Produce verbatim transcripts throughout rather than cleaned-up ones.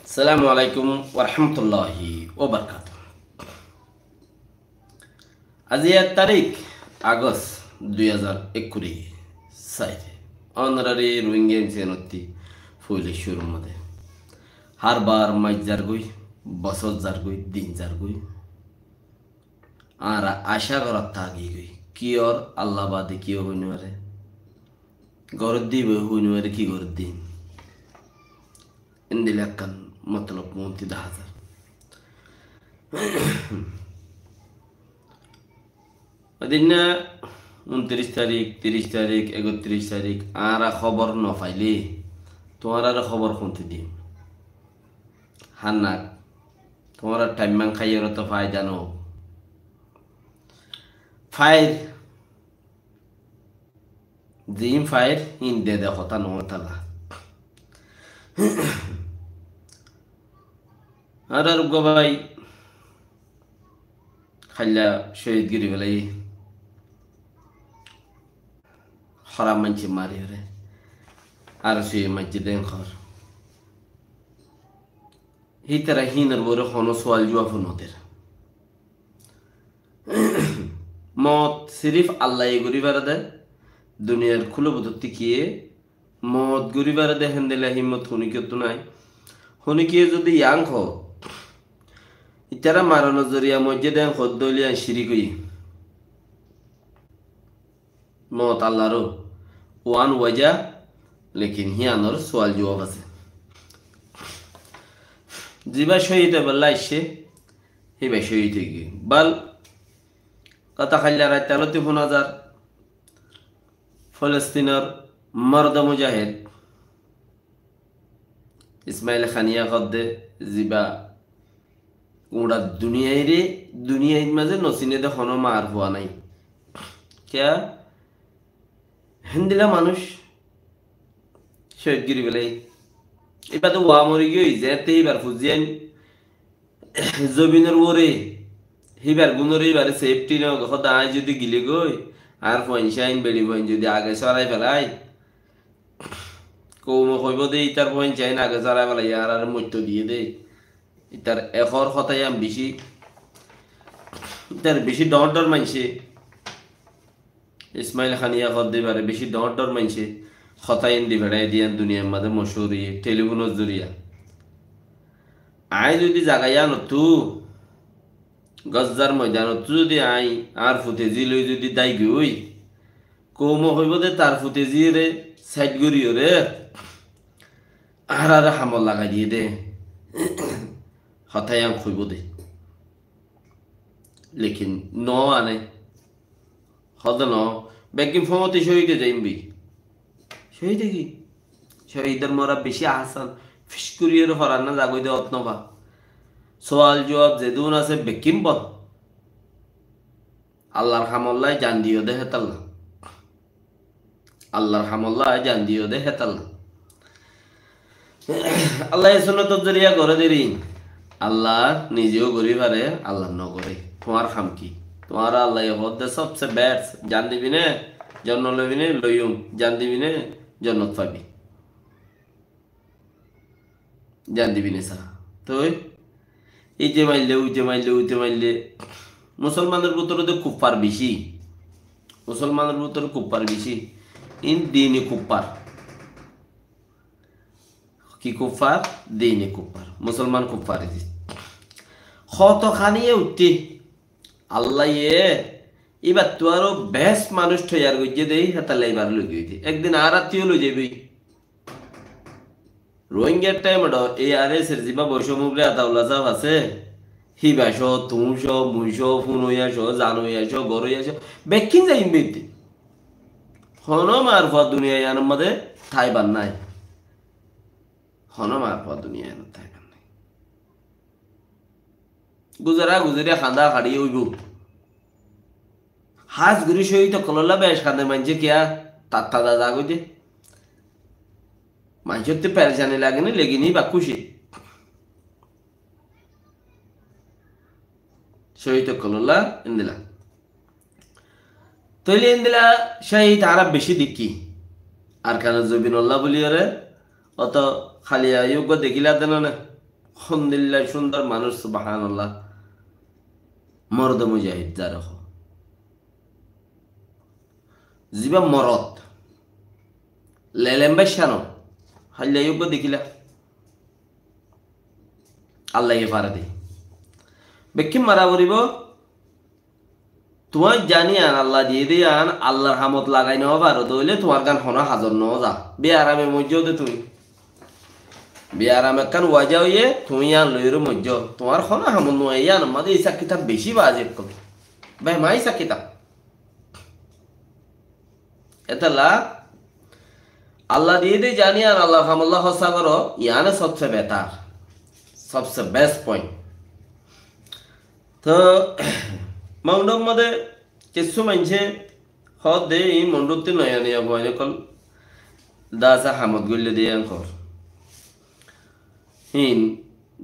Assalamu alaikum warahmatullahi wabarakatuh. Aijja ek tarík August dui házar ekkuri sair. Ónorari Rohingya M C N ottú foila cúrur mazé hárbar mac zargói, bosór zargói, din zargói. Añára acá gorót táki goi. Ki ór Allah bade kiyó hoi no fare. Gorót dibo hoi no fare, ki gorót dim. Endilla ekkán motolob montí dahá zar. Ódinna untiríc tarík, tiríc tarík, ektiríc tarík, añára hóbor no failé, tuáñrare hóbor hontí dim? Hánna, tuáñra thaim mán háiyoré to faida no. Fair. Ziín fair, híin de de hotá no tala. Añárar uggwá bái háilla cóhid gorí félaiye. Hóraf maincé mari óre. Ar sóiye maijjé de hór. Hítara híinor uore honó sual juwab no der. Moot sirif Allaye gorí fare de, duniyar kúle bútottú kiyé moot gorí fare de, héndilla himmot honikiyóttu nái. Honikiyé zodi yián hoó, ítara maranor zoriya moijjé de hoó de óile yián cirik óiye. Moot Allar uán waja, lekin híyanor sual juwab asé. Zibá cóhid óibolla aiccé, híba cóhid ói giyói. Bal, gata háilla rait alótti fúna zar, Filostinor morde mujahed Ismail Haniya hoó de, zibá gura duniyaire, duniyair mazé no sine de honó maar fua nái. Kiyá? Héndilla manúic cóhid gorí félaiye. Íba to uwa mori giyói, zeéñtte íbar fuain zobinor uore, híbar gúnore íbare sefti no, hoó de aññí zodi gili goi, añár fuain sáin, beçi fuain zodi age sórai félai, koume hoibó de ítar fuain sáin age sórai félaiye, añárare moitto diyé de. Ítar ehór hotá yián bicí, ítar bicí dhoóñr dhoóñr maincé. Ismail Haniya hoó de íbare bicí dhoóñr dhoóñr maincé hotá iín di feçái diyan duniyar mazé mochúr óiye telifónor zoriya. Aññí zodi zaga yíanottú, Gazzar moidanottú zodi aññí añár fute zí loi zodi dái goi, koume hoibó de tar fute zíre sáid goríyoré añárare hamot lagai diyé de. Hotá yián hoibó de. Lekin no ane. Hoó de no, beggín foóñti cóhid ói zaiyum bi. Cóhid ói ki? Cóhidor mora bicí ahsan. Fíc goríyoré foran no zagói de ot no fa. Sual juwab zedún asé beggín bon. Allar hamolla jan diyó de hétalla. Allar hamolla jan diyó de hétalla. Allaye sunnotor zoriya goré de rin. Allah nize yó gorí fare, Allah no goré. Tuáñr ham ki? Tuáñre Allaye hoó de sobse best. Jan dibi né, jonnot loibi né, loiyum. Jan dibi né, jonnot faibi. Jan dibi né sara. Toi íte maille, uite maille, uite maille. Musolmanor bútore de kuffar bicí. Musolmanor bútore kuffar bicí. Iín dini kuffar. Ki kuffar? Dini kuffar. Musolman kuffar iín. Hoto hániye uiththé. Allaye íbattú aró bes manúic toiyar goijjé de, hétalla íbare loi giyói de. Ekdin añárattú yó loi zaibói. Rohingyar thaim ot ARSA r zibá boicómmo buli Ataullah sáb asé, híba só, tuñí só, mui só, funoiya só, zanoiya só, goroiya só, bekkín zaiyum beitte. Honó maar fua duniya iyanor mazé táibar nái. Honó maar fua duniya iyanot táibar nái. Guzara guzari handa hadi óibo. Hás gorí cóhid ókkolólla bec hande maincé kiyá? Tar taza zagói de. Maincóttu perecani lageni legini ba kúci. Cóhid ókkolólla endilla. Tóile endilla cóhid añára beci dekí. Arkanor zobinolla buli óre, oto háliya yó uggwá dekíla de no né. Hondilla cúndor manúic, subhánallah. Morde mujahid zare hoó. Ziba morot. Lelen baiccá no. Háliya yó uggwá dekíla. Allaye fare de. Bekkín mara foribó. Tuáñr zani yián Allah diyé de yián Allahr hamot lagai no faro de óile tuáñr gán honó hazor no za. Biarame moijjó de tuñí. Biaram ekkán waja óiye tuñí yián loiyóre moijjó. Tuáñr honó hamot no aiyé yián mazé isab kitab beci bazi ókkol. Bái ma isab kitab. Etolla Allah diyé de zani yián Allahr hamolla hóssa goró, yiáne sobse betar, sobse best point. Toh, Maundor modé kessú maincé hoódde, iín Maundottú noya noya fuain ókkol dasa hamot goillé de yián hoór. Híin,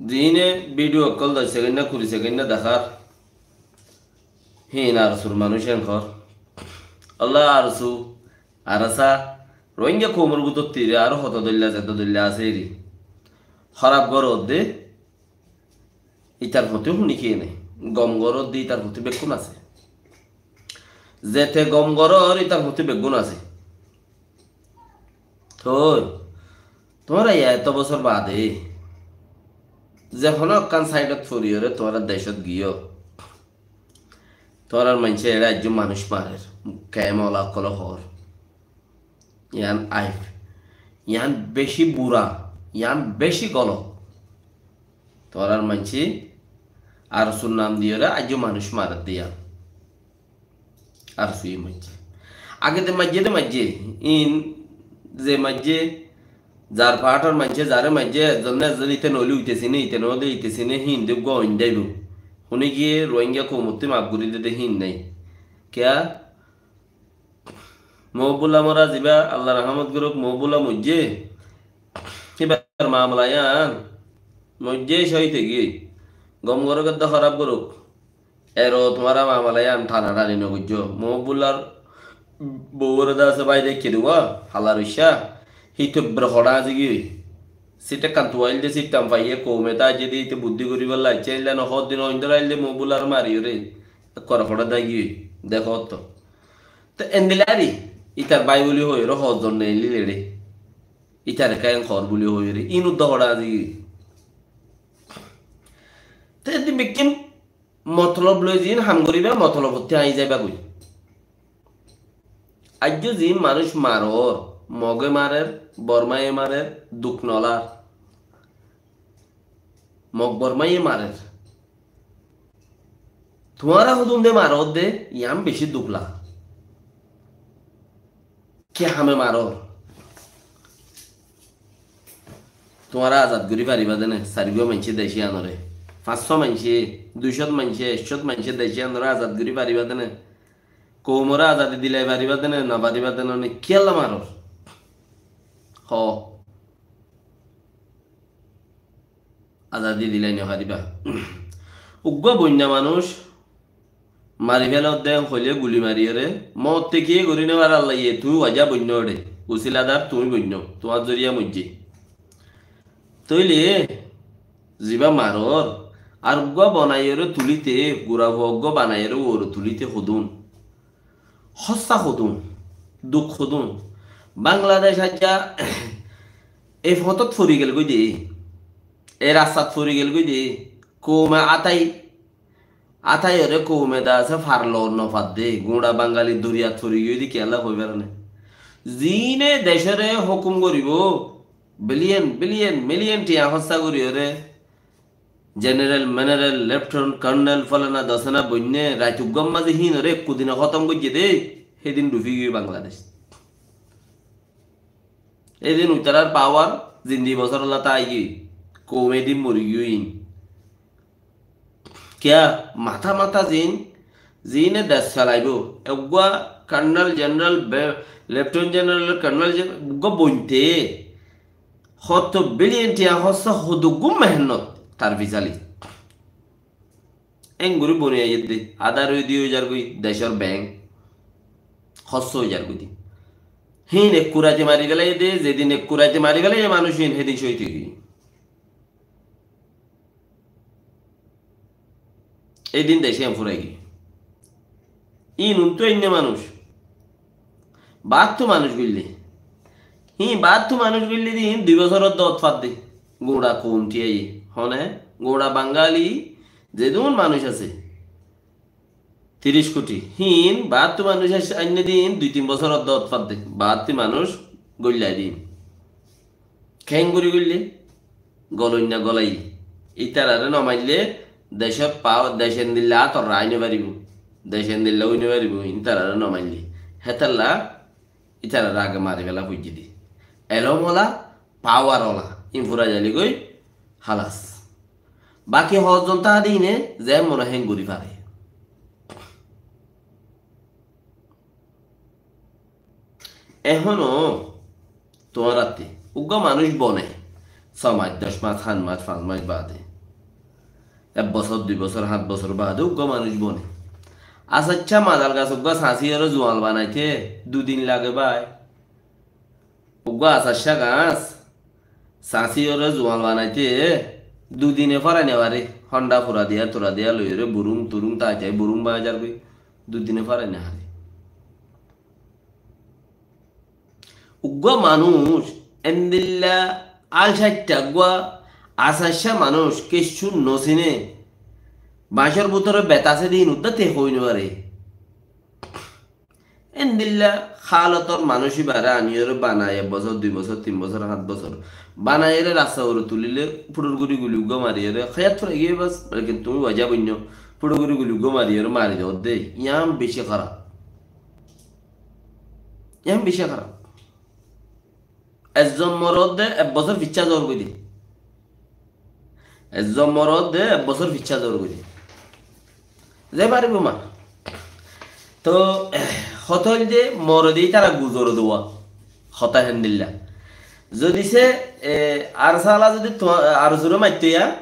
ziíne video ókkol doc sekend na kuri sekend na dekár, híin ARSUr manúic yián hoór. Ólla ARSU, ARSA, Rohingya koumor bútottú aró hoto dóilla zedde dóilla asé eri. Hóraf goródde, ítar fotí húni kiyé nái. Gom goródde ítar fotí bekkún asé. Zete gom gorór ítar fotí beggún asé. Toi, tuáñra eto bosór baade ze honó ekkán saidot foriyóre tuáñra decót giyó. Tuáñrar maincé eçé aijjó manúic marer, kemela ókkole hoór. Yián aib. Yián beci bura, yián beci golot. Tuáñrar maincé ARSUr nam diyóre aijjó manúic maredde yián. ARSUye maijjé. Agede maijjé de maijjé, iín ze maijjé, zar faátor maincé zare maijjé, ezzon na ezzon ite noóile uite sine, ite noóile ite sine, híin de uggwá oin daibo. Hone giyé Rohingya koumottú maf gorí dede híin nái. Kiyá? Mohibullah mora ziba, Allah rahamot gorók, Mohibullah moijjé. Híbar mamela yián moijjé, cóhid óigiyói. Gom gorók edde hóraf gorók. Ero tuáñra mamela yián tana tani nogoijjó. Mohibullar bouwore de asé bái de ekké de uwá, hala roiccá. Híte bere hoçá azigiyói. Sit ekkán tuail de, sit ekkán faiyé, koume táijje de, híte buddí goríbolla aiccé, ailla no hoódde no, oindór aille Mohibullar mariyóre. Ekkore hoçá daigiyói. Dekó to. Te endilla ari, ítar bái buli hoiyóre hozzon neili leçé. Ítare káin hoór buli hoiyóre, iín udda hoçá azigiyói. Te edin bekkín motolob loi ziín ham goríba, motolobottú aññí zaiba goi. Aijjó ziín manúic marór, Moge marer, Bormaye marer, duk nolar. Mog Bormaye marer. Tuáñra hodún de maródde, yián bicí duk la. Ki hame marór? Tuáñra azad gorí faribá de né, sairgúa maincé dec yíanoré? Fañs cót maincé, dui cót maincé, ek cót maincé dec yíanoré azad gorí faribá de né? Koumoré azadi dilai faribá de né, no faribá de né, kiyólla marór? Hoó. Azadi dilai no faribá. Uggúa boinna manúic mari félaiyé de hoilé guli mariyóre, motte kiyé gorí no farar lagiyé, tuñí wajá boinno de, usiladar tuñí boinno, tuáñr zoriya moijjé. Tóile zibá marór, ar uggúa banaiyóre tulíte, gura fua uggúa banaiyóre uore tulíte hodún. Hóssa hodún, duk hodún. Bangladec aijja e fotót fori gelgói de, e rastat fori gelgói de, koume átai, átaiyóre koume de asé farlo no fadde, guñça Bangali doriyat fori giyói de kiyólla hoi faranné. Ziíne decóre hókum goríbo, biliyon, biliyon, miliyon tiañ hóssa goríyóre, jeneral, meneral, leftenan, kornel, folana, dosana boinné, rait uggúar mazé híinoré ekku dine hótom goijjé dé, hédin dhufi giyói Bangladec. Hédin uitarár pawar zindi bosórolla táigiyói, koum hédin mori giyói iín. Kiyá? Matá matá ziín, ziíne dec felaibóu. Eggúa kornel, jeneral, be-, leftenan jeneral, kornel jeneral, eggúa bointé. Hoto biliyon tiañ hóssa, hoduggún mehennot tar fisali. Engorí boni aiyédde, adá roi diyoi zargoi decór beng. Hósso ói zargói de. Híin ekku raite mari félaiye de, zedin ekku raite mari félaiye manúic híin, hédin cóhid ói giyói. Édin dece en fúrai giyói. Íin untú ainné manúic. Baáttu manúic goillé. Híin baáttu manúic goillé de híin dui bosór dót fadde. Guñça koum thíyaiyé. Hone? Guñça Bangali zedún manúic asé. Tiríc kuthi. Híin baáttu manúic ainné de híin dui tin bosór dót fadde. Baáttu manúic goillá de híin. Keéngorí goillé? Goloinna golai. Ítararé nomaillé decót pa-, dec endilla átorra ai nofaribóu. Dec endilla ói nofaribóu, ítararé nomaillé. Hétolla ítararé age mari féla foijjé de. Elóm ola, pawar ola. Ín fúrai zailé goi, hálas. Baki hozzon táa de íne, ze mone hoó hén gorí fare. Ehóno tuáñrattú uggúa manúic bone, só mac, doc mac, háñt mac, fañs mac baade, ek bosór, dui bosór, háñt bosór baade uggúa manúic bone. Asaiccá mazal gas uggúa sañsíyoré zuañ banaité dui din lage bái. Uggúa asaiccá gas sañsíyoré zuañ banaité dui dine fórai nofare. Honda fura diya, tura diya loiyóre, burung, turung, tai tai burung bana zargói. Dui dine fórai nofare. Uggúa manúic endilla alcaitta uggúa asaiccá manúic kessú nosine. Bañcór bútore bet asé de ín uddá te hoi nofare. Endilla hálotor manúic íbaré aniyóre banai ek bosór, dui bosór, tin bosór, háñt bosór banaiyóre rasta uore tulíle fúthor gorí guli uggúa mariyóre, héyat fúrai giyé bas, lekin tuñí waja boinno, fúthor gorí guli uggúa mariyóre mari do de, yián beci háraf. Yián beci háraf. Ezzon morot de ek bosór ficcá zor goi de. Ezzon morot de ek bosór ficcá zor goi de. Ze faribó ma. To, hotá óilde morot de ítara guzore duwa. Hotá héndilla. Zodi se, e, ar sala zodi to-, ar sure maitto ya,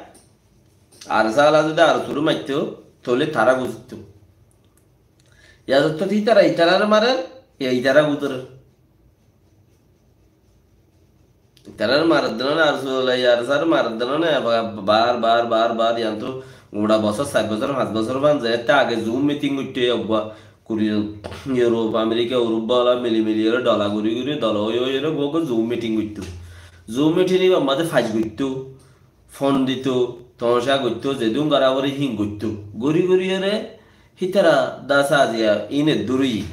ar sala zodi ar sure maitto, tóile tará guzorto. Ya zotto ítara ítarare marer, ya ítara guzorer. Ítarare marer de no ne, ar sure, ar sare marer de no ne, ba-, bar, bar, bar, bar, yián to gura bosór, sair bosór, fañs bosór fan ze, ette age Zoom meeting goitto, uggúa, kuri, Europe, America, Europe bala mili mili ore, dola guri guri, dola oi oi ore, uggúa, uggúa Zoom meeting goitto. Zoom meeting ibar maze faic goitto. Fon dito, tomacá goitto, zedún gorá fore híin goitto. Gorí gorí ore hítara dasa aziya ín eddur óiye.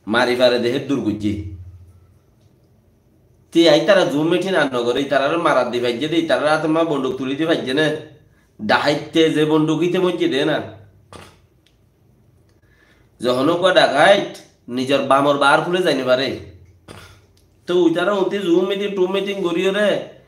Mari fare de héddur goijjé. Te ítara Zoom meeting ar no gore, ítarare marat di faijjé de, ítarare átor maze bonduk tuli di faijjé né. Dahaitte ze bonduk íte moijjé de na. Zehón uggúa dhakait nizor bamor baár kúle zai no fare. To ítara untí Zoom meeting, Zoom meeting gorí ore,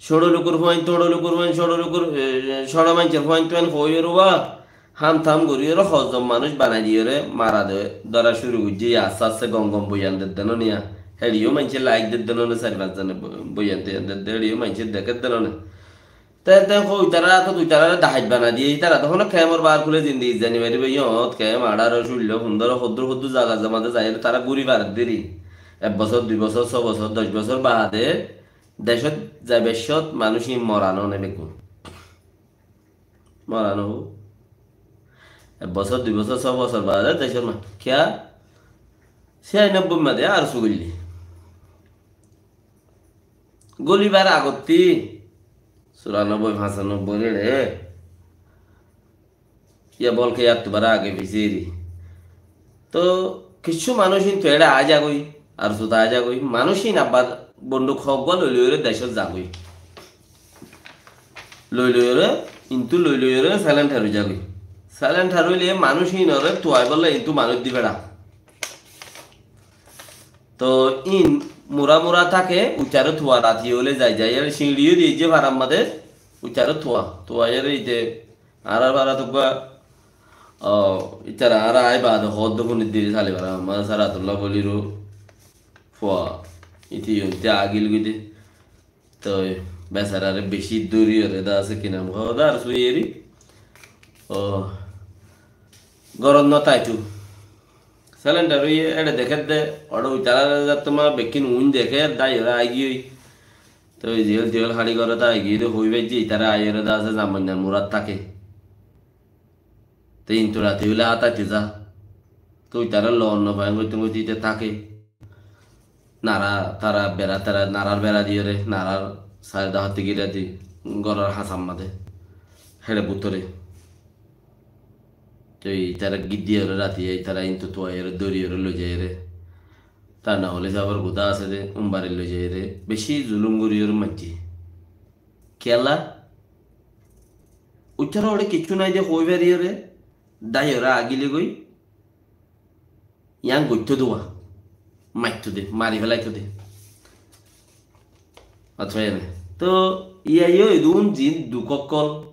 cóñço lokor fuain, tóñço lokor fuain, cóñço lokor, e, cóñço maincór fuain tuain hoói ore ba, ham tham gorí ore, hozzon manúic banai di ore, mara de, dóra cúru goijjé, ya asté asté gom gom boyan dedde no niya. Héçiyó maincé like dedde no ne, sair fañs zone bo-, boyan toyan dedde, héçiyó maincé dekédde no ne. Te, te, hó, ítara, to ítara dahait bana diye, ítara to hono kemor baár kúle zindigi zani faribo, iyot kem añçáro, cúllo, fundóro, hoddúr, hoddúr zaga zamaze zaiyóre tara gúri faredde ri. Ek bosór, dui bosór, só bosór, doc bosór baade decót zaibar cót manúic ín mora no ne bekkún. Mora no hó. Ek bosór, dui bosór, só bosór baade decór ma-, kiyá? Siyanobboi maze ar su goille. Golibar agottí, cúranobboi, fañsanobboi ere, ya bolke yáttu bara age fisé eri. To kissú manúic ín to ere aái zagói, ar sut aái zagói, manúic ín abbar bonduk hoggúa loi loi ore decót zagói. Loi loi ore, intú loi loi ore silent ói zagói. Silent óile manúic ín ore tuaibolla intú manúic di fera. To ín mura mura táke, uitaré tuwa rati óile zai zai, ar siñçi yó diyé farar maze, uitaré tuwa, tuwa ere ite, añárar fara to gua, o, itara añára ai baade hoódde fúnidde ri sali fara, amma Saratullah boliró fua, ite yó ite agil goi de. Toi besarare beci dóri ore da asé ki nam hoó da ar sui eri. O, górot no táito. Selendar óiye, éçe dekér de, óçe uitará zattóma bekkín uin dekér, dái óre aigiyói. Toi ziyól tiyól haçi goré de aigiyói de, hoibár ze itará aiyóre de asé zamboinnar murat táke. Te intu rati óile át aite za. Toi itará loon no fain goitte goitte ite táke. Nara, tara bera, tara narar bera diyóre, narar sair dahótti gira di, góror hañsar mazé, héçe bútore. Toi itará giddi óre rati, itará intu tuaiyóre, dóriyóre, loizaiyóre. Tar na óile sabor guda asé de, umbari loizaiyóre. Beci zulum goriyóre maijje. Kiyólla? Uitará óre kiccú nai de hoi fariyóre, dái óre agile goi. Yián goittó de uá, maittó de, mari félaittó de. Ótoi ene. Toi, iyá yó edún zin duk ókkol,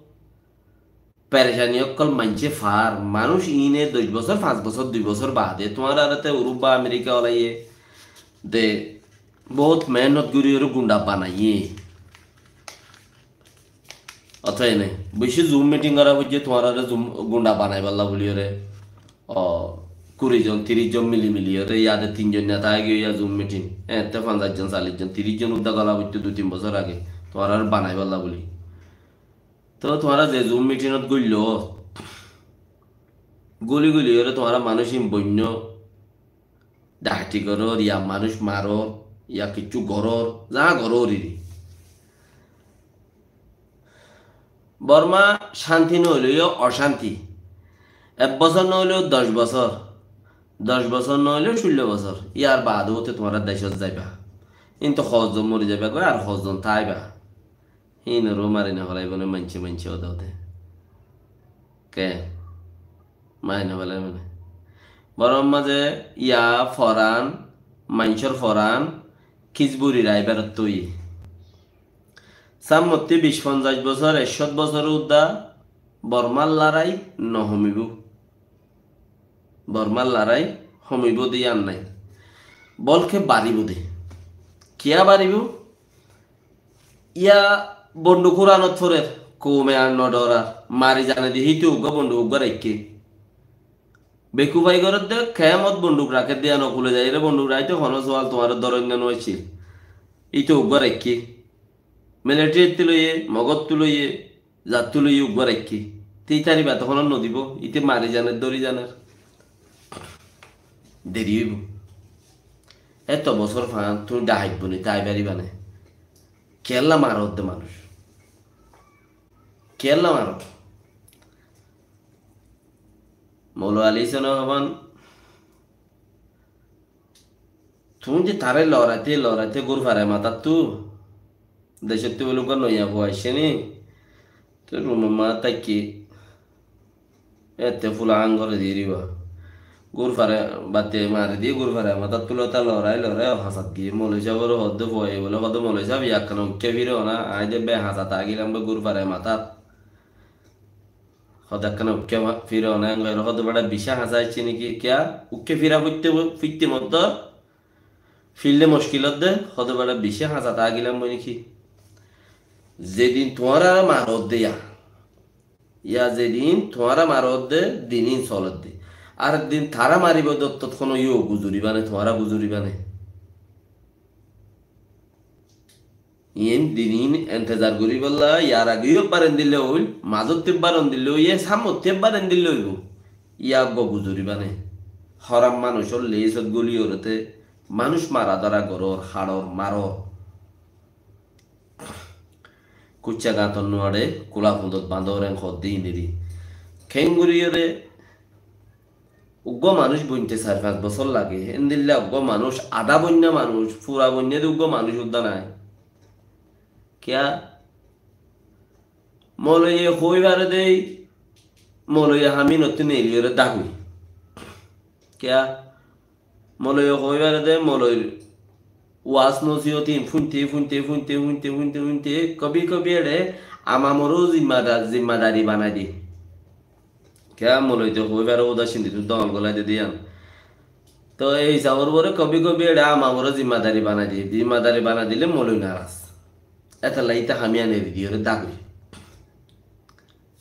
perecani ókkol maincé far, manúic iíne doc bosór, fañs bosór, dui bosór baade, tuáñrare te Urubba, Amerika olaye de, bout mehénnot gorí óre gunda banaiyé. Ótoi ene, beci Zoom meeting gora foijje tuáñrare Zoom gunda banaibálla buliyóre. O, kuri zon, tiríc zon mili miliyóre, yade tin zon neta aigiyói ya Zoom meeting. Ente fonzaic zon, callic zon, tiríc zon udda gola foijje dui tin bosór age. Tuáñrare banaibálla buli. Toi tuáñra ze Zoom meeting ot goilló, goli goliyóre tuáñra manúic in boinno, dahati gorór, ya manúic marór, ya kiccú gorór, za gorór iri. Borma cánti no óileyo ocánti. Ek bosór no óileyo doc bosór. Doc bosór no óileyo cúllo bosór. Yar baade óte tuáñra decót zaiba. Kintu hozzon mori zaiba goi ar hozzon táiba. Híinoré mari no félaibo né maincé maincé óde óde. Ke? Mari no félaibo né. Bormar mazé ya foran, maincór foran, kis buri raibar óttu óiye. Sámmottí bic fonzaic bosór, ekcót bosór udda Bormar lorai no homibó. Bormar lorai homibó de yían nái. Bolke baribó de. Kiyá baribó? Yá bonduk uranot forer, koume ar no dhorar, mari zane de híte uggúa bonduk uggúa raikké. Bekufai gorer de kemot bonduk raker de yían okule zaiyóre bonduk raite hono sual tuáñre dóroinna no accíl. Híte uggúa raikké. Militarittú loiye, Mogottú loiye, zattú loiye uggúa raikké. Te ítare betohonot no dibo, íte mari zaner, dóri zaner. Deri óibo. Eto bosór fán, tuñí dhahait boni tái faribá né? Kiyólla marodde manúic? Kiyólla marodde? Molo Ali Sona hoban, tuñí de taré loraite loraite gúr fare matattú, decóttu bóli uggúa noiya fua aiccé ni, te rumor mazé táikki, ette fula angore diriba. Gúr fare, batte mari di gúr fare matattú lota lorai lorai o hasat giyé. Moloi sábore hodde fuaye bóle, hodde moloi sáb, yakkana ukke fire ona, añí de be hasat agilam be gúr fare matat. Hodde ekkán ukke fira onai, engori hodde bada bicí hasa aiccé niki? Kiya? Ukke fira foitte, foitte moddor, fille muckil odde, hodde bada bicí hasa tágilam boi niki? Zedin tuáñrare marodde ya, ya zedin tuáñra marodde, dinin solodde. Ar din tara maribo dottot hono yo guzuriba ne, tuáñra guzuriba ne? Iín dinin entezar goríbolla, yar age yó ebbar endilla óil, mazottu ebbar endilla óiye, sámottu ebbar endilla óibo. Yá eggúa guzoribá né. Horam manúicor leisot góli oré te manúic mara dóra gorór, haçor, maror. Kucca gañtor nuaçe, kula fundot bañdor, en hoddé ineri. Keéngorí oré Uggúa manúic bointe sair fañs bosór lage, héndilla uggúa manúic, adá boinná manúic, fura boinná de uggúa manúic uddá nái. Kiyá? Moloiye hoói fare dé, moloiye haminottú neeliyóre dákui. Kiyá? Moloiye hoói fare dé, moloir Waas nosiyot ín fúinte, fúinte, fúinte, fúinte, fúinte, fúinte, kóbi kóbi eçé amamoró zimmadar, zimmadari banai diye. Kiyá moloi te hoói fare uda cindi tu dongol golai de diyan. To ei hisabor uore kóbi kóbi eçé amamoró zimmadari banai diye. Zimmadari banai dile moloi naras. Étella íte ham yían eri diyóre dagoi.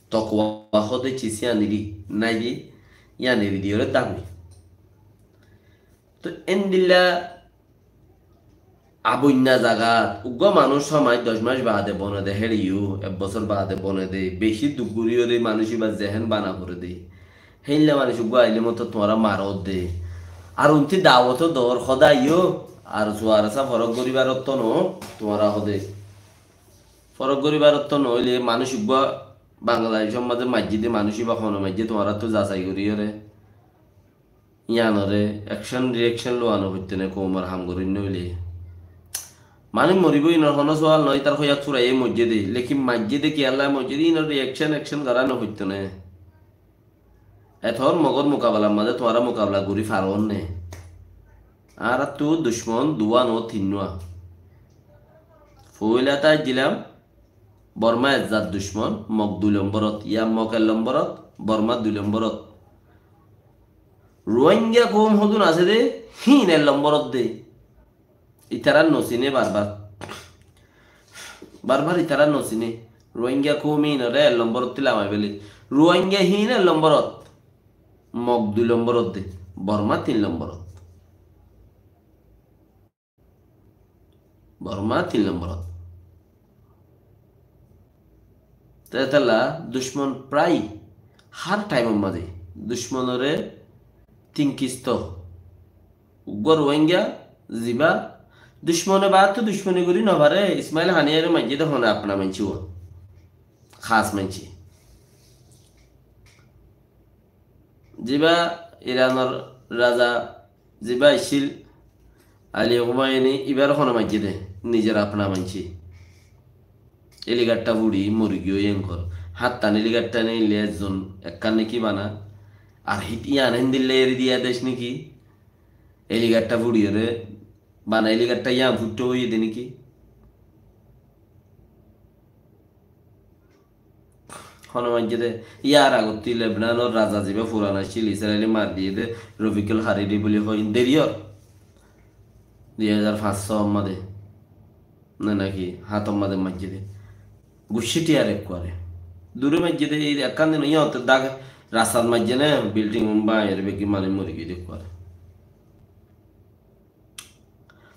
Tokuwa hóde cis yían eri nái de, yían eri diyóre dagoi. Toi endilla aboinna zagat uggwá manúic só mac doc mac baade bone de, héçe yó ek bosór baade bone de, beci duk gorí yóre manúic ibá zehén bana goré de. Héilla manúic uggwá aile moto tuáñra maródde. Ar untí dawot dór hoda aiyó, ar suar sá forok goríbar otto no, tuáñra hode. Forok goríbar otto no óile manúic uggwá Bangladecór mazé maijjé de manúic ibá hone maijjé tuáñra to zasai gorí yóre. Yíanoré action reaction luwa no foitto né, koumor ham gorín no óile. Manúic moribó, inor honó sual no, itar hoiyat furaiyé moijjé de, lekin maijjé de kiyólla moijjé de, inor reaction action gorá no foitto né. Etor Mogor mukabelar mazé tuáñra mukabela gorí faró né? Añárattú ducmon duwá no, tinnúa. Foóila táijilam Borma ezzat ducmon, Mog dui lomborot, ya Mog ek lomborot, Borma dui lomborot. Ruáingga koum hodún asé de, híin ek lomborot de. Itará no siné barbar. Barbar itará no siné. Ruáingga koum híinoré ek lomborottí lamai féle. Ruáingga híin ek lomborot. Mog dui lomborot de. Borma tin lomborot. Borma tin lomborot. Te etalla ducmon prai hár thaimor mazé ducmonoré tin kisto uggwá Ruáingga ziba ducmone baáttu ducmoni gorí no fare, Ismail Haniyaré maijjé de hone apna maincé uwá. Hás maincé. Ziba Iranor raza ziba accíl Ali Humayuni, ibáre hone maijjé de, nizor apna maincé. Eligatta furi mori giyói enkor. Háttan eligatta neille ezzon ekkán neki bana. Ar hít yián héndilla eri diya dec neki? Eligatta furiyóre bana eligatta yián futtó óiye de neki? Hone maijjé de, yar agottí Lebnanor raza ziba furan accíl, Israile mar diyé de, Rofikul Hariri buli hoi, deriyór. Dui házar fañs só mazé. Ne naki, hátor mazé maijjé de. Guccí tiyar ekkuare. Dure maijjé de, ei ekkán din yóte dag rastat maijjé ne, building un báñgiyóre begi manúic mori giyé de ekkuare.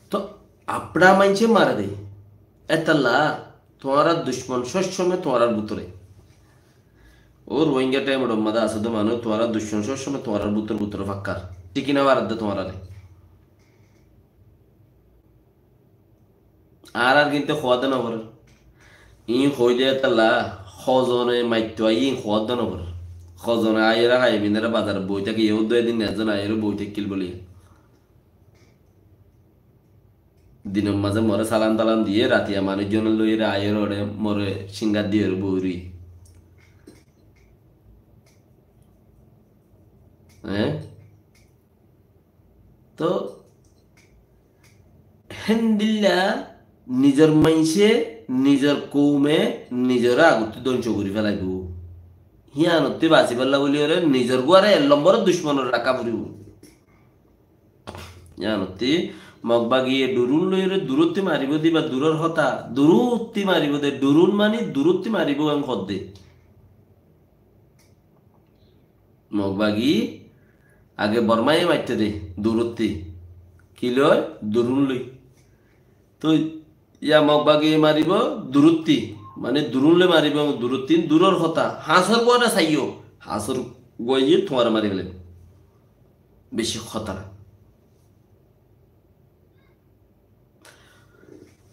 To apna maincé mare de. Etalla tuáñrar ducmon sob somoi tuáñrar bútore. Ó Ruáingga thaimor mazé asé de manúic, tuáñrar ducmon sob somoi tuáñrar bútor bútore fakkar. Thík ki na, baredde tuáñrare. Añárar kintú hoódde no forer. Iín hoóide etalla, hozone maitto aiyé iín hoódde no forer. Hozone aiyóre haiye binere bazarot boi táke, yó dui din ezzon aiyóre boi tákkil buli. Dinor mazé more salam talam diyé, ratiya manúic zone loiyóre aiyóre ore more singar diyóre boi roi. Eé? To héndilla nizor maincé, nizor koume nizoré agottí dóngco gorí félaibo. Híyanottí basibálla buli ore nizor gúare ek lombor ducmonor raká foribó. Híyanottí Mog bagiye durun loiyóre durottí maribó de, iba duror hotá, durottí maribó de, durun mani durottí maribó en hodde. Mog bagi age Bormaye maitté de, durottí. Ki loi? Durun loi. Toi ya Mog bagi maribo durottí, mane durun loi maribo, durottí, duror hotá. Hañsor guare saiyó, hañsor guaye tuáñre mari félaibo. Beci hótara.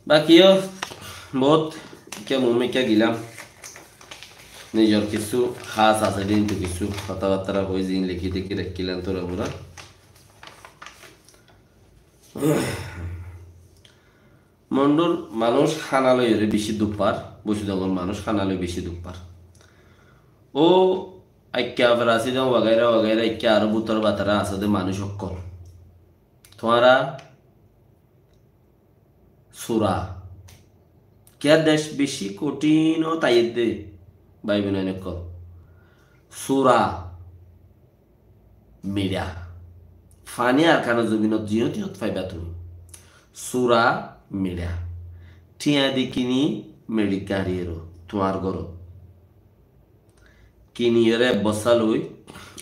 Baki yó bout, ekka mui ekka gilam. Nizor kissú hás asé de, hintu kissú hotábattara hoi, ziín lekí dekí raikkilam tora fura. Mondur manúic hána loiyóre beci duk far, Bosidongor manúic hána loi beci duk far. Ó ekka Farasi dong wagaira wagaira ekka aró bútor batara asé de manúic ókkol. Tuáñra sura. Kiyá dec beci kothín ó taiyér de, bái boinain ókkol. Sura, miçá. Faní Arkanor zobinot ziyót yót faiba tuñí. Sura, miçá. Thiañ di kini meçi gañri eró, tuáñr górot. Kiniyóre ek bossá loi,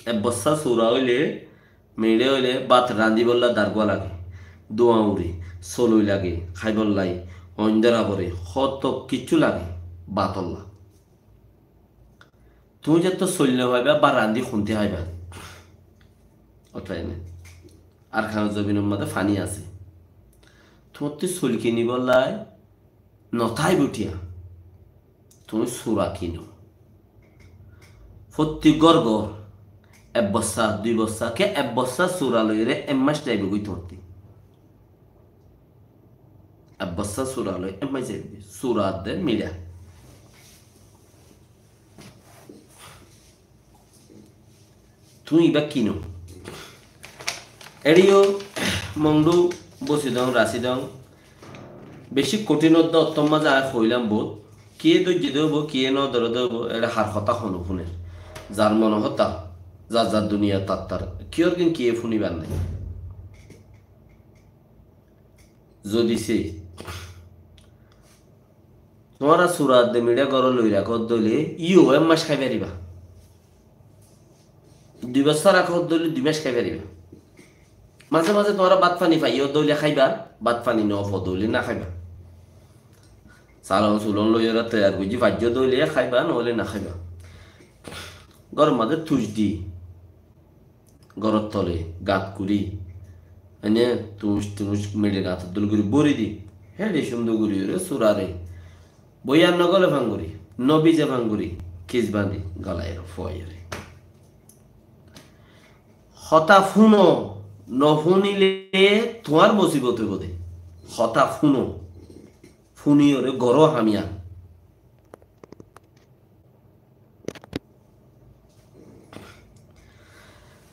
ek bossá sura óile Miçe óile bát rañdíbolla dargúa lage, dúa uri, soloi lage, háibolla, oindóra goré, hoto kiccú lage bátolla. Tuñí zeto soil no faiba, bát rañdí hontí háiba? Ótoi né? Arkanor zobinor mazé faní asé. Tuáñttú soil kinibolla no táibo thiañ. Tuñí sura kino. Fottí gór gór ek bossá, dui bossá, ke ek bossá sura loiyóre ek mac zaibo goi tuáñttú. Ek bossá sura loi ek mac zaibo goi. Sura de miçá. Tuñí ibá kino. Eçé yó mongdú bosi dong, rasi dong. Beci kothín odde ottór mazé añí hoilam bout. Kiyé dóijje de óibo, kiyé no dóre de óibo, eçé har hotá hone fúner. Zar mone hotá, zar zar duniya tar tar. Kiyór gín kiyé fúnibar nái. Zodi sé tuáñra sura de miçá górot loi rakó de óile, yó ek mac hái faribá. Dui bossá rakó de óile dui mac hái faribá. Mazé mazé tuáñra bát faní faiyó de óile háiba, bát faní no fo de óile no háiba. Salon sulon loiyóre toiyar goijjí faijjó de óile háiba, no óile no háiba. Góror mazé tuc di, góror tole gat kuri, ene tuc tuc meçe gator dol guri bori di, héçe cúndor guri óre surare boiyar no gole fangori, no bize fangori, kis bandi galaiyóre fuaiyóre. Hotá fúno, no fúnile tuáñr musibot óibo de. Hotá fúno, fúniyóre goró hamiyan.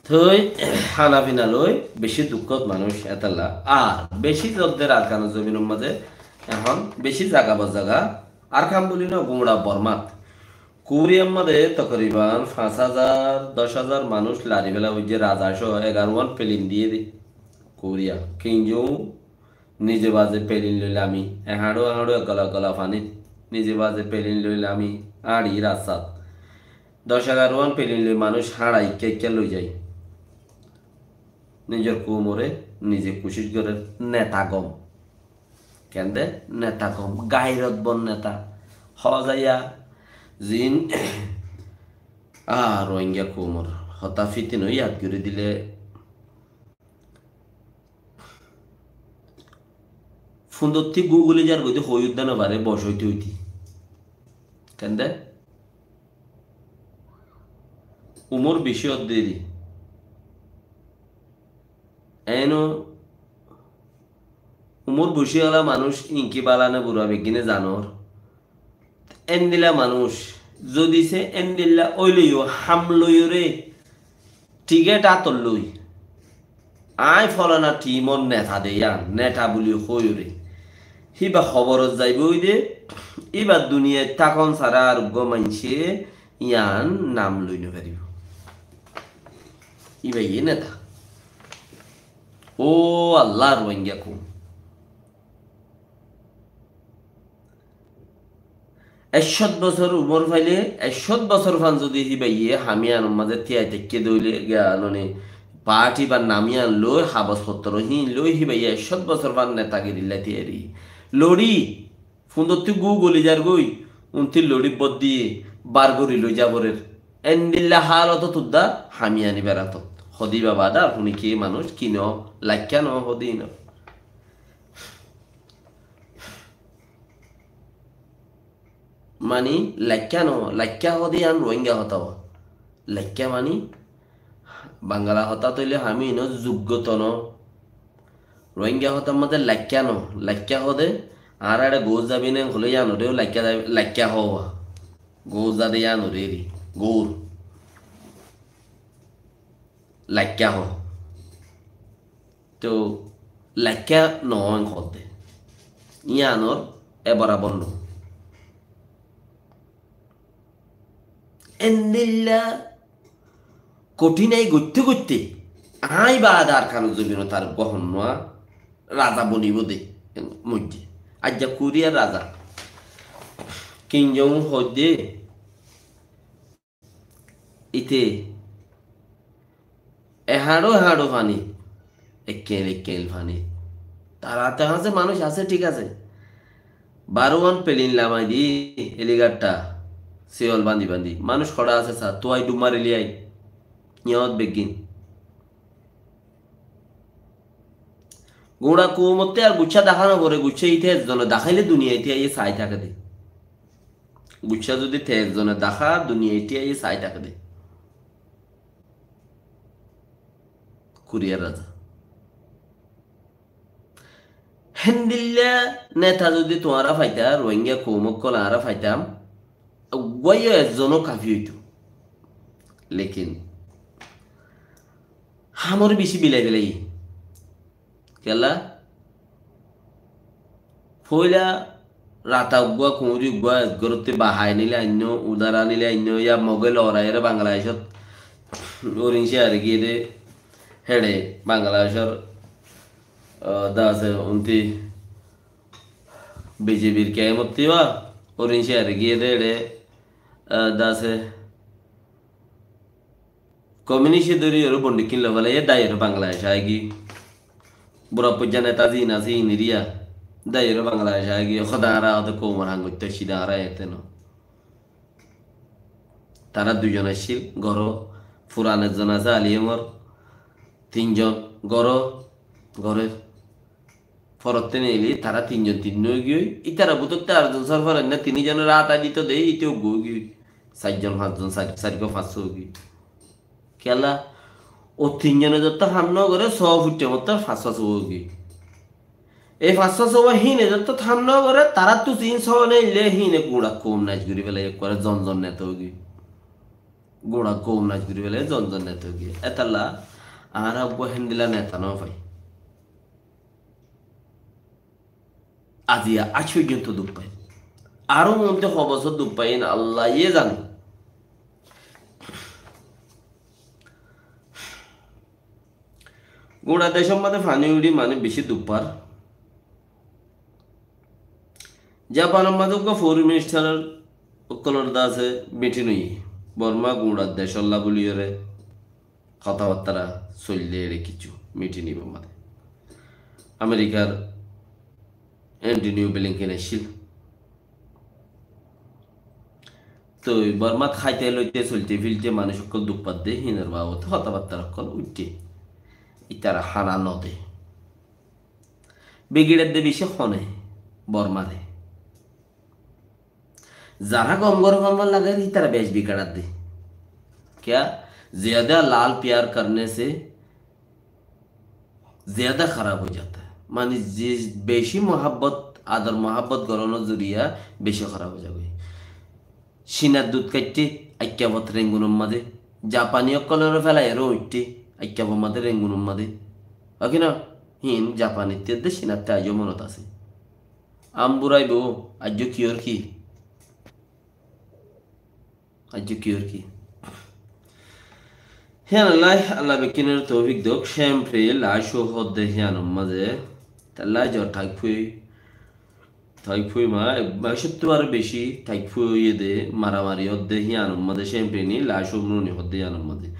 Toi hána fina loi beci dukkót manúic etalla. Ar beci zodder Arkanor zobinor mazé ehón beci zaga bozaga, Arkan buli no, gura Bormat. Kouriyar mazé tokriban fañs házar, doc házar manúic lari fela óiye, raza só egaruwán pelin diyé de. Kouriya, Kim Jong Un nize baze pelin loi lami, e hañço e hañço, e gola e gola fanit, nize baze pelin loi lami, añçi rastat. Doc egaruwán pelin loi manúic hañçai, ekka ekka loi zai. Nizor koumore nize kucíc gorer, neta gom. Kende? Neta gom, gairot bon neta. Hoó zaiya, zin, a, Rohingya koumor hotá fitin ói yad gorí dile, fundottí gúguli zar goi de hoi udda no fare, boc óite óite. Kende? Umor beci ódde eri. Eno umor beci ola manúic inki bala ne bura beggíne zanor. Endilla manúic, zodi se endilla óileyo ham loiyóre, tikét átot loi, aññí folana thimor neta de yián, neta buli hoiyóre, híba hoborot zaiboi de, íba duniyait tákon sára ar uggúa maincé yián nam loi no faribó. Íba ye neta. Ó Allah, Rohingya koum. Ekcót bosór umor faile, ekcót bosór fan zodi híbaye hamiyanor mazé tiyai táikke de óile, giya noni party ba nam yián loi, habos fottoro híin loi, híbaye ekcót bosór fan netagirilla tiyari. Lori, fundottí gúguli zargoi, untí lori boddiye bar gori loi zaborer. Endilla halotot udda hamiyani beratot. Hodi baba da, huni ki manúic, kino, laikka no, hodi no. Mani, laikka no, laikka hode yián Rohingya hotá. Laikka mani, Bangla hotá toile hami ino zuggo tono. Rohingya hotár mazé laikka no, laikka hode, añára eçe gour zabi ne hole yián ore laikka zabi, laikka howa. Gour zade yián ore eri, gour. Laikka ho. To laikka no en hodde. Yiánor e borabor no. Endilla kothínai goitte goitte aññí baade Arkanor zobinot ar uggúa honnúa raza bonibó de moijjé. Aijja Kouriyar raza Kim Jong Un hoóidde, ite e hañço hañço faní, ekkeñil ekkeñil faní. Tará te hañsé manúic asé, thík asé. Baruwán pelin lamai di, heligarta, siyol bandi bandi. Manúic hoçé asé sa, tuwai dub mariliyai. Yót beggín. Guñça koumotte ar guccá daká no foré, guccá ite ezzone dakáile duniyait aiyé sai táke de. Guccá zodi te ezzone daká, duniyait aiyé sai táke de. Kuriyar raza. Héndilla neta zodi tuáñra faita, Rohingya koum ókkol añára faitam, uggwá yó ezzon ó kafi óito. Lekin hamor beci bilai felaiye. Kiyólla? Foila rata uggwá, kuñri uggwá, ek gorottú bahai nile ainno, udara nile ainno, ya Moge loraiyóre Bangladecót orin ciyare giyé de, héçe Bangladecór, ah, dase unti B J Pir kemottú ba, orin ciyare giyé de héçe, ah, dase Komiunice dóri ore bondikin loi félaiye, dai ore Bangladec aigí. Bura foijja neta zin asé, iniriya. Dai ore Bangladec aigí. Hoda ara hoda koumor hang goitte, sida ara ete no. Tara duizon accíl, goro, furan ezzon asé, Aliyamor, tinzon, goro, gorer. Forotte neeli tara tinzon tinno óigiyoi. Ítara bútotte ar zon sor farenna, tini zonore át dito de, íte uggwá óigiyoi. Sair zon, fañs zon, sair, sair gua fañs óigiyoi. Kiyólla? Ó tinzone zottó ham no gore, só fuitte mottor fañs fañs óigiyoi. Ei fañs fañs híine zottó ham no gore, tarattú sin só neille híine guñça koum nais gori félaiye, ekkore zon zon neta óigiyoi. Guñça koum nais gori félaiye, zon zon neta óigiyoi. Etalla añára uggwá héndilla neta no fai. Aziya aij foijjonto duk fair. Aró monte ho bosór duk fair, Allaye zane. Gura decór mazé faní uçí manúic beci duk far. Japanor mazé uggwá foreign minister ókkolor dase mitin óiye. Borma gura decólla buliyóre hotábattara soille ere kissú mitin ibor mazé. Amerikar Antony Blinken aiccíl. Toi Bormat háite loite solte filte manúic ókkol duk fadde hínor babote hotábattara ókkol uiththé. Ítara hána no de. Bigiçedde beci hone Bormare. Zara gom goro gom lage, ítara bec bigiçadde. Kya? Ziyada lal pyar karne se ziyada kharab ho jata hai. Mani, ze beci muhabbot, ador muhabbot goronor zoriya beci kharab ho jagoi. Sinar dud kaitte, aikka bot rengunor maze. Japani okkolore felai aro uithte, aikka bot maze rengunor maze. Oke na? Hin Japanitte de sinatte ajo monot ase. Ambur aibo, aijjo ki or ki? Aijjo ki or ki? Híyan Allah, Allah bekkinore toufik dok, sempre laco hodde híyanor maze. Talla jo thakfui, thakfui ma, ek macottú aro beci thakfui oiye de, maramari hodde híyanor maze, sempre ni laco mruni hodde híyanor maze.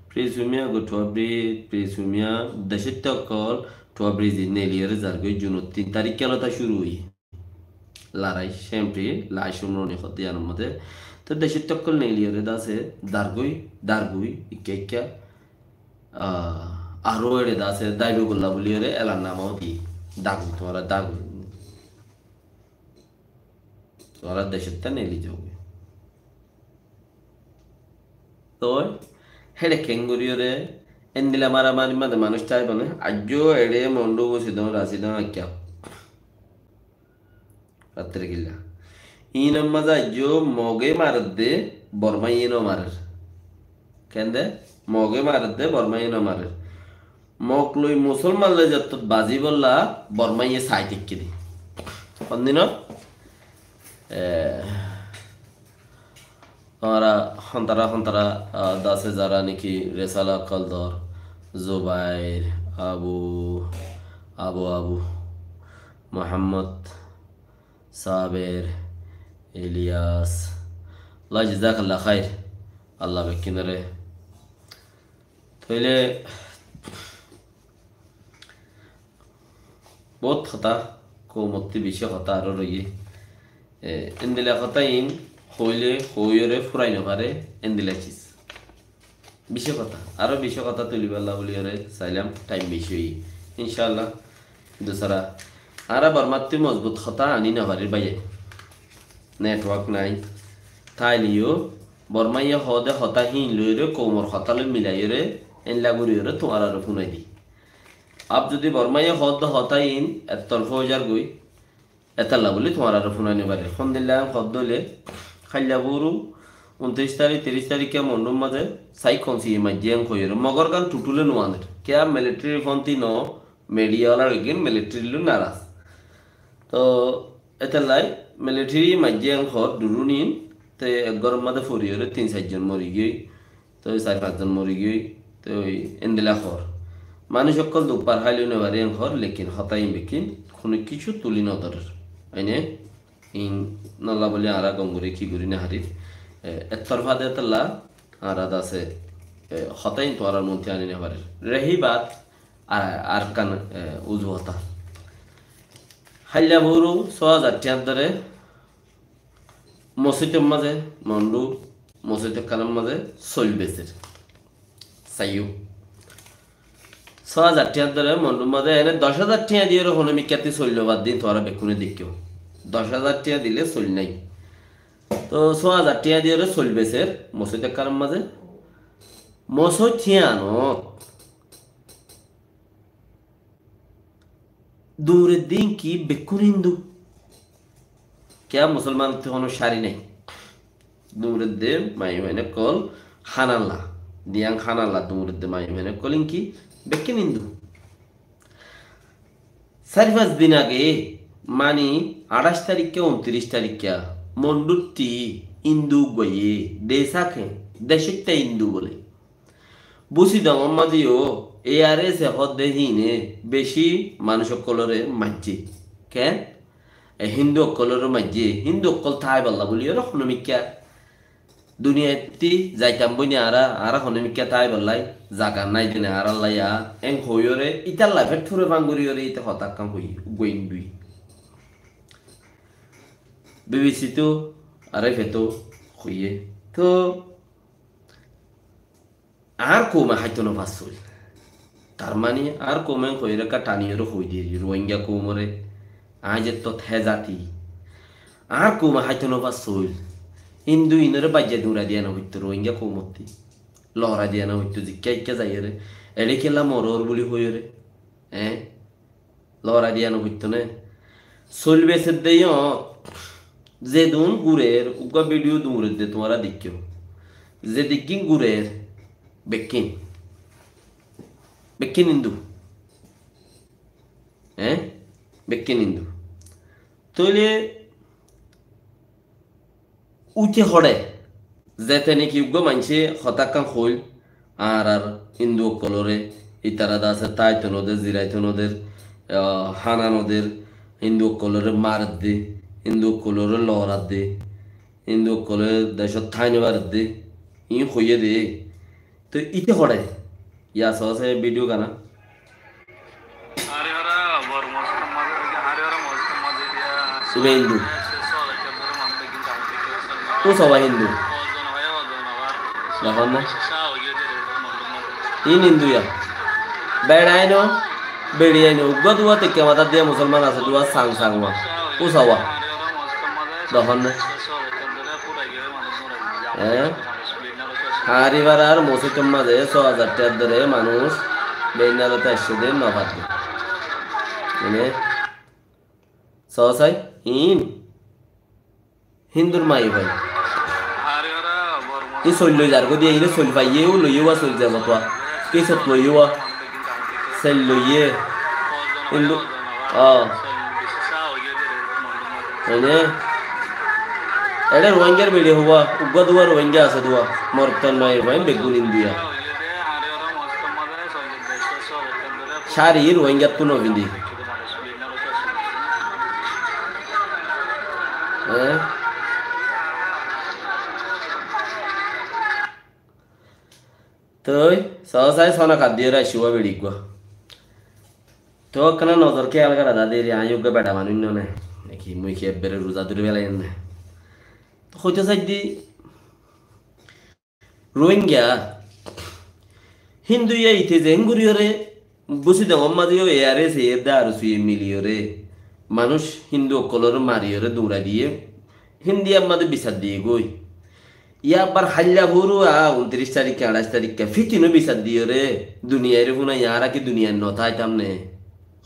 Prisumia go tuabri, prisumia, decette okkol, tuabri ji neliyore zargoi, junor tin tarik kelota curu oiye. Larai, sempre, laco mruni hodde híyanor maze. Te decette okkol neliyore dase, dargoi, dargoi, ikka ikka, ah, aro ere dase, daibo golla buliyore, elan nama odi, dagu, tuáñra dagu. Tuáñra decette neli zaugoi. Toi, hede kengoriyore, endilla maramari maze manúic taibo ne, aijjo ere mondu busidon, rasidon, aikka. Fattere killa. Inor maze aijjo Moge maredde, Bormaiye no marer. Kende? Moge maredde, Bormaiye no marer. Mog loi Musolman loi jettot bazibolla, Bormaiye sai tekke de. Hondino? Eh, Añára hontara hontara, ah, dase zara niki resala okkol dor, Zubair, Abu, Abu, Abu, Muhammad, Saber, Ilyas. Allah jazakallah khair. Allah bekkinore. Toile Bout hotá, koumottú beci hotá aró roiyé. E, endilla hotá iín hoilé hoóiyoré fúrai nofaré, endilla cis. Beci hotá, aró beci hotá tulibálla buliyoré sailam, thaim beci óiye. Incálla, dusara, añára Bormattú mozbut hotá aní nofarír báiye. Network nái. Táile yó Bormaye hoóde hotá híin loiyóre, koumor hotá loi milaiyoré, éilla goríyoré tuáñraré fúnai di. Ab zodi Bormaye hoódde hotá iín ettorfá óizargoi, étalla buli tuáñraré fúnai nofarír. Hondilla en hoódde óile, háilla bóru untiríc tarík, tiríc taríkka Mondhúr mazé saikkonsi maijjé en hoiyóre. Mogor gán thuthúle nuaner. Kiyá militari fonti no, midiya olar eggín militari loi naras. Toh, étallai militari maijjé en hoór durunín, te ek góror mazé foriyóre tin sairjon morigiyói. Toi sair fañszon morigiyói, toi endilla hoór. Manúic ókkol duk far háiloi nofarí en hoór, lekin hotá iín bekkín honó kissú tuli nodórer. Aine iín nolla buli añára gom gorí ki gorí nofarír. E, ettorfá de étalla añára dase, e, hotá iín tuáñrar montú aní nofarír. Rehi bat, a-, arekkán, e, uzu hotá. Háilla bóru só házar thiañr dóre mosóitor mazé, Mondhú mosóit ekkánor mazé soil beser. Saiyó. Só házar thiañr dóre Mondhúr mazé, ene doc házar thiañ diyóre honó mikkátti soil no bad din, tuáñra bekkúne deikkó. Doc házar thiañ dile soil nái. Toh só házar thiañ diyóre soil beser mosóit ekkánor mazé. Mosóit thiañot duñredde inkí bekkún Hindu. Kiyá Musolmanottú honó cári nái. Duñredde maiyafuain ókkol hánalla, diyang hánalla duñredde maiyafuain ókkol inkí bekkín Hindu. Sair fañs din age, mani añçáic taríkka, untiríc taríkka, Mondhútti Hindu uggúaye, de sáke, decóitta Hindu bóle. Busidongor mazé yó, e ar es e hoódde híine beci manúic ókkolóre maijjé. Keén? E Hindu ókkolóre maijjé, Hindu ókkol táibolla bóliyoré honómikká. Duniyaittí zaitam bóli añára, añára honómikká táibollái zaga nái dene añárálla ya, en hoiyóre, ítalla feth fure fang goríyoré íte hotákkan hoiyé, uggúa Hindui. Bibisitú, ar efetú hoiyé. Toh, añár koume háito nofassóil. Tar mani añár koume hoiyóre ekká thaniyoré hoidír, Ruáingga koumoré, aññí zettót hé zati. Añár koume háito nofassóil. Hindu inoré baijja duñrai diya nofoittó Ruáingga koumottí. Lorai diya nofoittó zikká ikká zaiyóre. Eçé kiyólla morór buli hoiyóre. Eé? Lorai diya nofoittó né? Soil besedde yó, zedún gurer, uggúa bidiyo duñredde tuáñra deikkó. Zedeggín gurer, bekkín. Bekkín Hindu. Eé? Bekkín Hindu. Tóile Uite hoçé, zete niki uggúa maincé hotákkan hoóil, añárar Hindu ókkolóre, itará de asé táito noder, ziraito noder, ah, hána noder, Hindu ókkolóre maredde, Hindu ókkolóre loradde, Hindu ókkolóre decót tái nofaredde, iín hoiyé de. Toi ite hoçé, ya soó sai bídiyo gana. Ibá Hindu. Tú soba Hindu. Dehón né? Iín Hindu ya. Beçaino, beçiaino, uggúa duwa tekka matá diya musolman asé, duwa sang sang ma. Tú soba. Dehón né? Eé? Hañári farar mosóitor mazé só házar tiañ dóre manúic beinna lóti aiccé de, no fadde. Mane, soó sai, iín Hindur maiyafua. Iín soil loi zargói de, iíne soil faiyé, ó loiyé wa soil zeba tua. Kisot loiyé wa? Soil loiyé. Hindu, ó. Ene? Eçé Ruáingar beçi huá, uggúa duwa Ruáinga asé duwa. Morottor maiyafuain beggún Hindu ya. Cári Ruáingattú no findé. Eé? Toi, soó sai sona kaddiyóre aiccé wa beçi uggúa. Tóu ekkán nozor kéyal gorá de, añí uggwá beça manúic no né. Eki mui ki ebbere ruza dóri félaiyi né. Tóu hoitó saidde, Rohingya Hindu ye ite ze enguriyóre, busi dongor mazé yó iyáre seyér de ar suye miliyóre, manúic Hindu ókkolóre mariyóre durai diye, Hindu ye mazé bisar diye goi. Yá abbar háilla furua untiríc tarikka, añçáic tarikka, fitino bisar diyóre, duniyaire fúnaiye, añára ki duniyait no táitam né?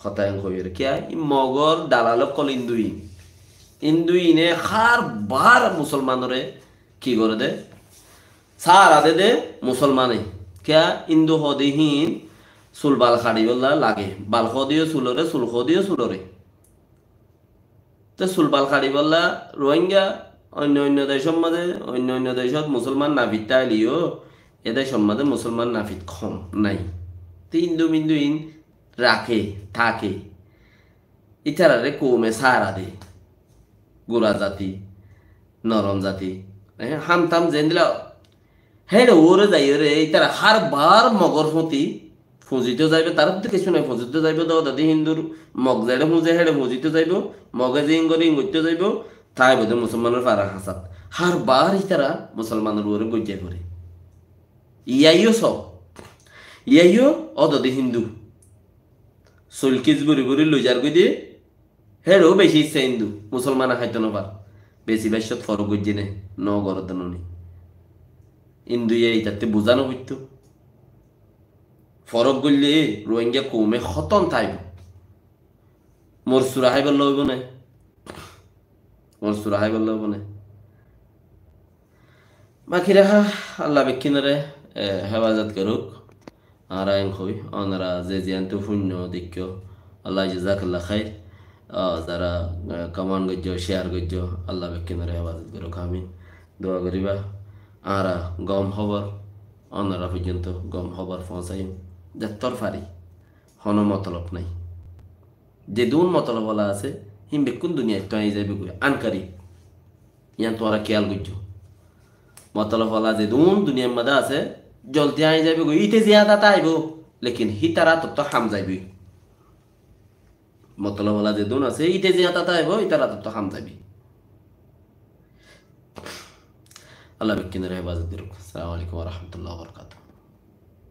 Hotá en hoiyóre. Kiyá? Í Mogor dalal ókkol Hindu in. Hindu ine hár bar musolmanore ki goré de? Sára de de musolmane. Kiyá? Hindu hoó de hín sul bal haçibólla lage. Bal hoó de yó sulore, sul hoó de yó sulore. Te sul bal haçibólla Rohingya oinno oinno decór mazé, oinno oinno decót musolman nafit táileyo, e decór mazé musolman nafit hom nai. Te Hindu mindu in raké, táke. Ítarare koume sára de. Gura zati, norom zati. E, ham tam zendilla Héçe uore zaiyóre, ítara hár bar Mogor fúti fuñzito zaibo, tará fúti kessú nai, fuñzito zaibo, de ododi Hindur Mog zeçe fuñze, héçe fuñzito zaibo, Moge ze ingori ingoitto zaibo, táibo de musolmanor fara hañsat. Hár bar ítara musolmanor uore goijjai fore. Iyaiyó so, iyaiyó ododi Hindu. Sul kis buri buri loizar goi de, Héçe ó beci issá Hindu, musolmane háito no far. Beci baiccót forok goijjé né, no goródde no ni. Hindu ye itatte buzá no foittó. Forok goille Rohingya koume hóton táibo. Mor sura háibolla óibo né? Mor sura háibolla óibo né? Baki raha, Allah bekkúnore, e, hefazot goruk. Añára en hoi, onora ze ziyántu fúinno deikkó, Allah jazakallah khair. A, zara, e, comment goijjó, share goijjó, Allah bekkúnore hefazot goruk, amin. Dua goriba. Añára gom hóbor onora foijjonto gom hóbor foóñsaiyum. Zettór fari, hono motolob nai. Zedún motolob ola asé, hín bekkún duniyaittú aññí zaibogói, an karib. Yián tuáñra kiyal goijjó. Motolob ola zedún duniyair mazé asé, zoldi aññí zaibogói, íte ziyáñt ata aibó, lekin hítar atottú ham zaibói. Motolob ola zedún asé, íte ziyáñt ata aibó, hítar atottú ham zaibói. Allah bekkúnore hefazot goruk. Assalamu alaikum wa rahmatullahi wa barakatuhu.